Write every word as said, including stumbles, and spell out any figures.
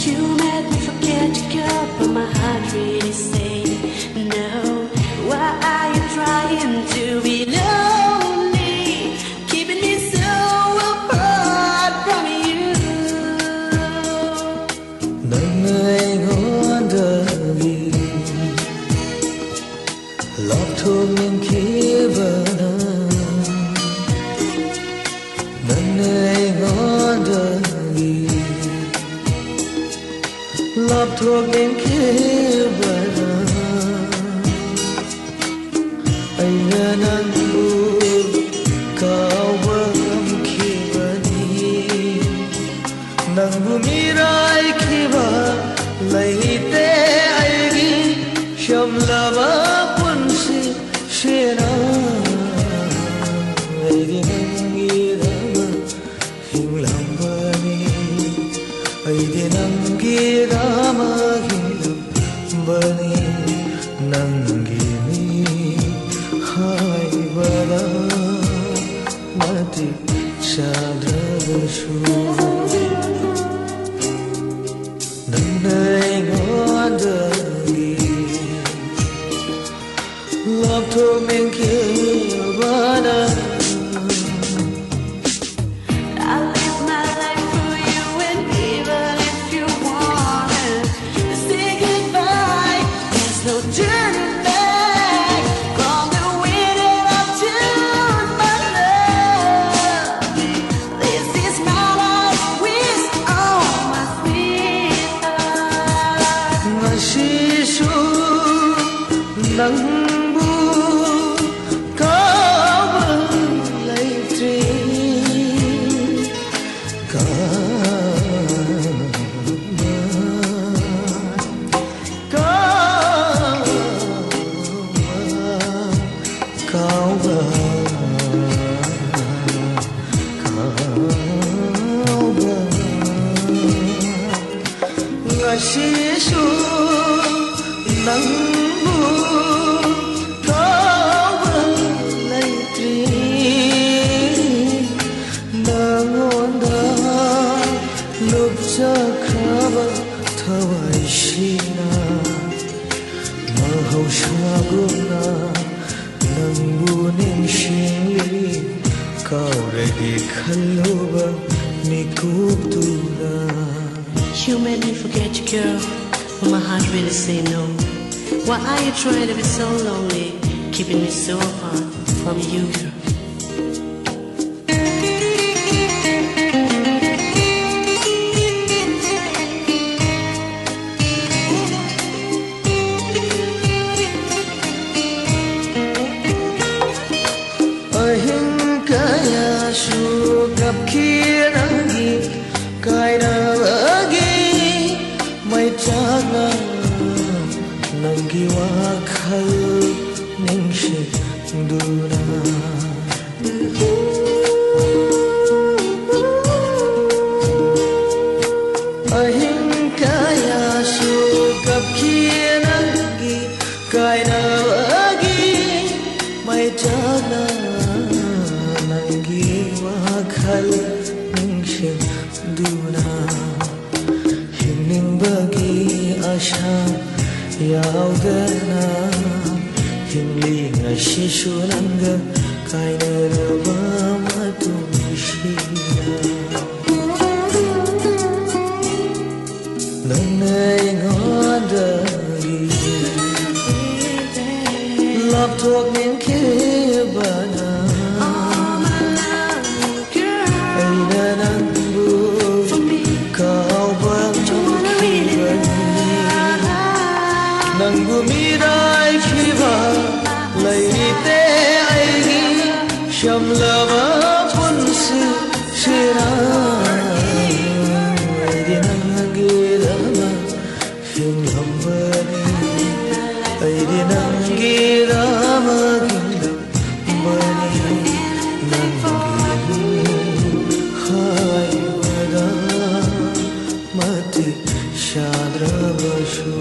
You made me forget to go, but my heart really say no. Why are you trying to be lonely? Keeping me so apart from you. ꯅꯪꯅ ꯑꯩꯉꯣꯟꯗꯒꯤ ꯂꯥꯞꯊꯣꯛꯅꯤꯡꯈꯤꯕꯅ, ꯅꯪꯅ ꯑꯩꯉꯣꯟꯗꯒꯤ ꯂꯥꯞꯊꯣꯛꯅꯤꯡꯈꯤꯕꯅ, ꯑꯩꯅ ꯅꯪꯕꯨ ꯀꯥꯎꯕ ꯉꯝꯈꯤꯕꯅꯤ꯫ ꯅꯪꯕꯨ ꯃꯤꯔꯥꯏꯈꯤꯕ ꯂꯩꯇꯦ ꯑꯩꯒꯤ ꯁꯝꯂꯕ ꯄꯨꯟꯁꯤꯁꯤꯅ꯫ ꯑꯩꯗꯤ ꯅꯪꯒꯤꯗꯃꯛ ꯍꯤꯡꯂꯝꯕꯅꯤ, ꯑꯩꯗꯤ ꯅꯪꯒꯤꯗꯃꯛ ꯍꯤꯡꯂꯝꯕꯅꯤ꯫ ꯅꯪꯒꯤꯅꯤ ꯍꯥꯏꯕꯗ ꯃꯇꯤꯛ ꯆꯥꯗ꯭ꯔꯕꯁꯨ, ꯅꯪꯅ ꯑꯩꯉꯣꯟꯗꯒꯤ ꯂꯥꯞꯊꯣꯛꯅꯤꯡꯈꯤꯕꯅ꯫ I live my life for you, and even if you wanna say goodbye, there's no turning back from the way that I turn my love. This is my last wish, oh my sweetheart. ꯉꯁꯤꯁꯨ ꯅꯪꯕꯨ ꯀꯥꯎꯕ ꯂꯩꯇ꯭ꯔꯤ꯫ ꯀꯥꯎꯕ, ꯀꯥꯎꯕ, ꯀꯥꯎꯕ, ꯀꯥꯎꯕ꯫ ꯉꯁꯤꯁꯨ ꯅꯪꯕꯨ ꯀꯥꯎꯕ ꯂꯩꯇ꯭ꯔꯤ꯫ ꯅꯉꯣꯟꯗ ꯂꯨꯞ ꯆꯠꯈ꯭ꯔꯕ ꯊꯋꯥꯏꯁꯤꯅ ꯃꯍꯧꯁꯥꯒꯨꯝꯅ ꯅꯪꯕꯨ ꯅꯤꯡꯁꯤꯡꯂꯤ꯫ ꯀꯥꯎꯔꯒꯦ ꯈꯜꯂꯨꯕ ꯃꯤꯀꯨꯞꯇꯨꯗ꯫ You made me forget you, girl, but my heart really say no. Why are you trying to be so lonely, keeping me so apart from you, girl? ꯑꯍꯤꯡ ꯀꯌꯥꯁꯨ ꯀꯞꯈꯤ ꯅꯪꯒꯤ ꯀꯥꯏꯅꯕꯒꯤ ꯃꯩꯆꯥꯛꯅ ꯅꯪꯒꯤ ꯋꯥꯈꯜ ꯅꯤꯡꯁꯤꯡꯗꯨꯅ꯫ ꯑꯍꯤꯡ ꯀꯌꯥꯁꯨ ꯀꯞꯈꯤ ꯅꯪꯒꯤ ꯀꯥꯏꯅꯕꯒꯤ ꯃꯩꯆꯥꯛꯅ ꯅꯪꯒꯤ ꯋꯥꯈꯜ ꯅꯤꯡꯁꯤꯡꯗꯨꯅ꯫ ꯍꯤꯡꯅꯤꯡꯕꯒꯤ ꯑꯁꯥ ꯌꯥꯎꯗꯅ ꯍꯤꯡꯂꯤ ꯉꯁꯤꯁꯨ ꯅꯪꯒ ꯀꯥꯏꯅꯔꯕ ꯃꯇꯨꯡꯁꯤꯗ꯫ ꯅꯪꯅ ꯑꯩꯉꯣꯟꯗꯒꯤ ꯂꯥꯞꯊꯣꯛꯅꯤꯡꯈꯤꯕꯅ ꯑꯩꯅ ꯅꯪꯕꯨ ꯀꯥꯎꯕ ꯉꯝꯈꯤꯕꯅꯤ꯫ ꯅꯪꯕꯨ ꯃꯤꯔꯥꯏꯈꯤꯕ ꯂꯩꯇꯦ ꯑꯩꯒꯤ ꯆꯝꯂꯕ ꯄꯨꯟꯁꯤꯁꯤꯗ꯫ ꯑꯩꯗꯤ ꯅꯪꯒꯤꯗꯃꯛ ꯍꯤꯡꯂꯝꯕꯅꯤ꯫ ꯑꯩꯗꯤ ꯅꯪꯒꯤꯗꯃꯛ ꯍꯤꯡꯂꯝꯕꯅꯤ꯫ ꯅꯪꯒꯤ ꯍꯥꯏꯕꯗ ꯃꯇꯤꯛ ꯆꯥꯗ꯭ꯔꯕꯁꯨ꯫